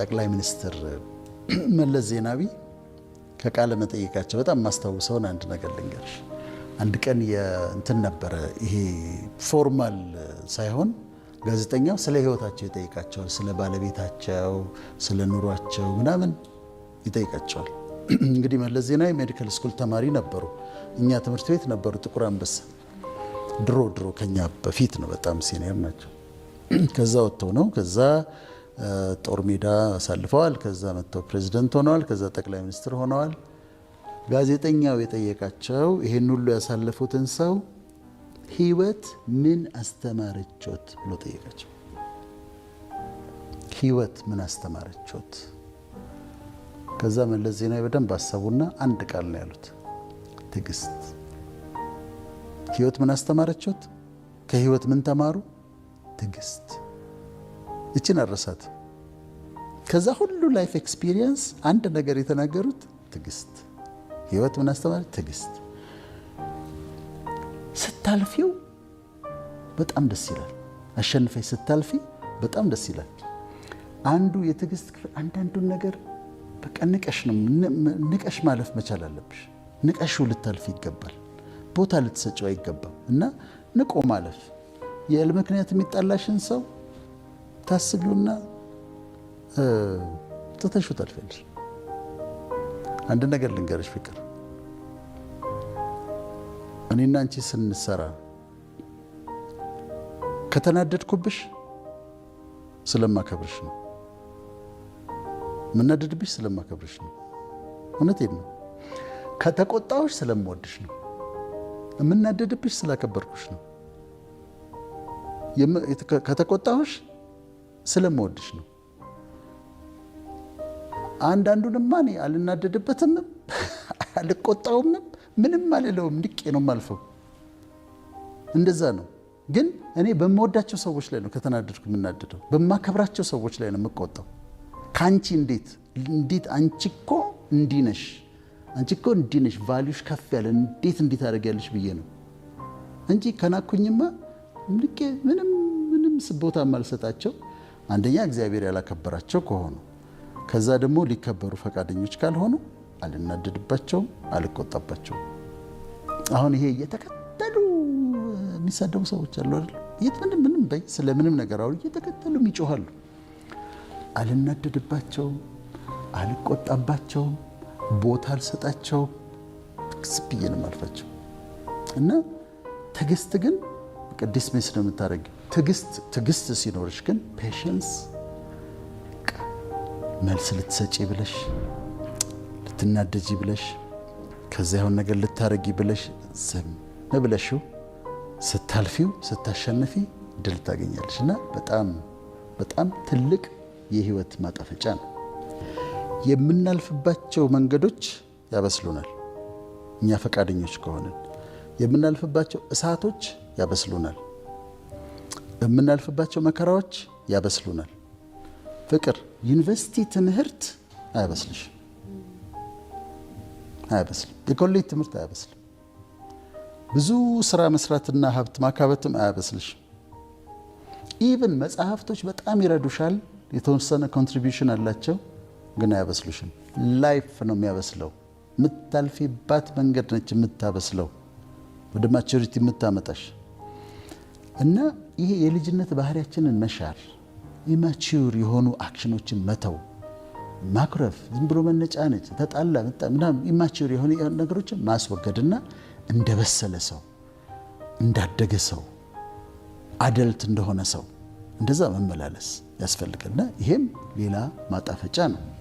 ጠቅላይ ሚኒስትር መለስ ዜናዊ ከቃለ መጠይቃቸው በጣም የማስታውሰውን አንድ ነገር ልንገርሽ። አንድ ቀን የእንትን ነበረ፣ ይሄ formal ሳይሆን ጋዜጠኛው ስለ ሕይወታቸው ይጠይቃቸዋል። ስለ ባለቤታቸው፣ ስለ ኑሯቸው ምናምን ይጠይቃቸዋል። እንግዲህ መለስ ዜናዊ medical school ተማሪ ነበሩ። እኛ ትምህርት ቤት ነበሩ፣ ጥቁር አንበሳ። ድሮ ድሮ ከኛ በፊት ነው፣ በጣም senior ናቸው። ከዛ ወጥተው ነው፣ ከዛ ጦር ሜዳ አሳልፈዋል። ከዛ መጥተው ፕሬዚደንት ሆነዋል። ከዛ ጠቅላይ ሚኒስትር ሆነዋል። ጋዜጠኛው የጠየቃቸው ይሄን ሁሉ ያሳለፉትን ሰው "ህይወት ምን አስተማረቾት?" ብሎ ጠየቃቸው። "ህይወት ምን አስተማረቾት?" ከዛ መለስ ዜናዊ በደንብ አሰቡና አንድ ቃል ነው ያሉት፣ ትዕግስት። ህይወት ምን አስተማረቾት? ከህይወት ምን ተማሩ? ትዕግስት። እችን አረሳት። ከዛ ሁሉ life experience አንድ ነገር የተናገሩት ትዕግስት። ህይወት ምን አስተማረች? ትዕግስት። ስታልፊው በጣም ደስ ይላል። አሸንፈሽ ስታልፊ በጣም ደስ ይላል። አንዱ የትዕግስት ክፍል አንዳንዱን ነገር በቃ ንቀሽ ነው፣ ንቀሽ ማለፍ መቻል አለብሽ። ንቀሽው ልታልፊ ይገባል። ቦታ ልትሰጪው አይገባም። እና ንቆ ማለፍ፣ ያለ ምክንያት የሚጣላሽን ሰው ታስቢውና ትተሽው ታልፊያለሽ። አንድ ነገር ልንገርሽ ፍቅር፣ እኔና አንቺ ስንሰራ ከተናደድኩብሽ ስለማከብርሽ ነው። የምናደድብሽ ስለማከብርሽ ነው። እውነቴን ነው። ከተቆጣሁሽ ስለምወድሽ ነው። የምናደድብሽ ስላከበርኩሽ ነው። ከተቆጣሁሽ ስለምወድሽ ነው። አንዳንዱንማ እኔ አልናደድበትም፣ አልቆጣውም፣ ምንም አልለውም። ንቄ ነው የማልፈው። እንደዛ ነው። ግን እኔ በምወዳቸው ሰዎች ላይ ነው ከተናደድኩ የምናደደው። በማከብራቸው ሰዎች ላይ ነው የምቆጣው። ከአንቺ እንዴት እንዴት አንቺ እኮ እንዲህ ነሽ፣ አንቺ እኮ እንዲህ ነሽ፣ value ሽ ከፍ ያለ፣ እንዴት እንዲህ ታደርጊያለሽ ብዬ ነው እንጂ ከናኩኝማ ንቄ ምንም ምንም ቦታ የማልሰጣቸው፣ አንደኛ እግዚአብሔር ያላከበራቸው ከሆኑ፣ ከዛ ደግሞ ሊከበሩ ፈቃደኞች ካልሆኑ አልናደድባቸውም፣ አልቆጣባቸውም። አሁን ይሄ እየተከተሉ የሚሳደቡ ሰዎች አሉ አይደል? የት ምንም ምንም በይ፣ ስለ ምንም ነገር አሁን እየተከተሉ ይጮሃሉ። አልናደድባቸውም፣ አልቆጣባቸውም፣ ቦታ አልሰጣቸውም። ዝም ብዬ ነው የማልፋቸው። እና ትዕግስት ግን dismiss ነው የምታደርጊው። ትዕግስት ሲኖርሽ ግን patience፣ መልስ ልትሰጪ ብለሽ፣ ልትናደጂ ብለሽ፣ ከዚያ የሆነ ነገር ልታረጊ ብለሽ ዝም ብለሽው ስታልፊው፣ ስታሸንፊ ድል ታገኛለሽ። እና በጣም በጣም ትልቅ የህይወት ማጣፈጫ ነው። የምናልፍባቸው መንገዶች ያበስሉናል። እኛ ፈቃደኞች ከሆንን የምናልፍባቸው እሳቶች ያበስሉናል። የምናልፍባቸው መከራዎች ያበስሉናል። ፍቅር፣ ዩኒቨርሲቲ ትምህርት አያበስልሽም፣ አያበስልም። የኮሌጅ ትምህርት አያበስልም። ብዙ ስራ መስራትና ሀብት ማካበትም አያበስልሽም። Even መጽሐፍቶች በጣም ይረዱሻል፣ የተወሰነ contribution አላቸው፣ ግን አያበስሉሽም። Life ነው የሚያበስለው። የምታልፊባት መንገድ ነች የምታበስለው፣ ወደ maturity የምታመጣሽ። እና ይሄ የልጅነት ባህሪያችንን መሻር፣ immature የሆኑ action ኖችን መተው፣ ማኩረፍ፣ ዝም ብሎ መነጫነጭ፣ ተጣላ ምናምን immature የሆኑ ነገሮችን ማስወገድና እንደበሰለ ሰው፣ እንዳደገ ሰው፣ adult እንደሆነ ሰው እንደዛ መመላለስ ያስፈልጋልና ይሄም ሌላ ማጣፈጫ ነው።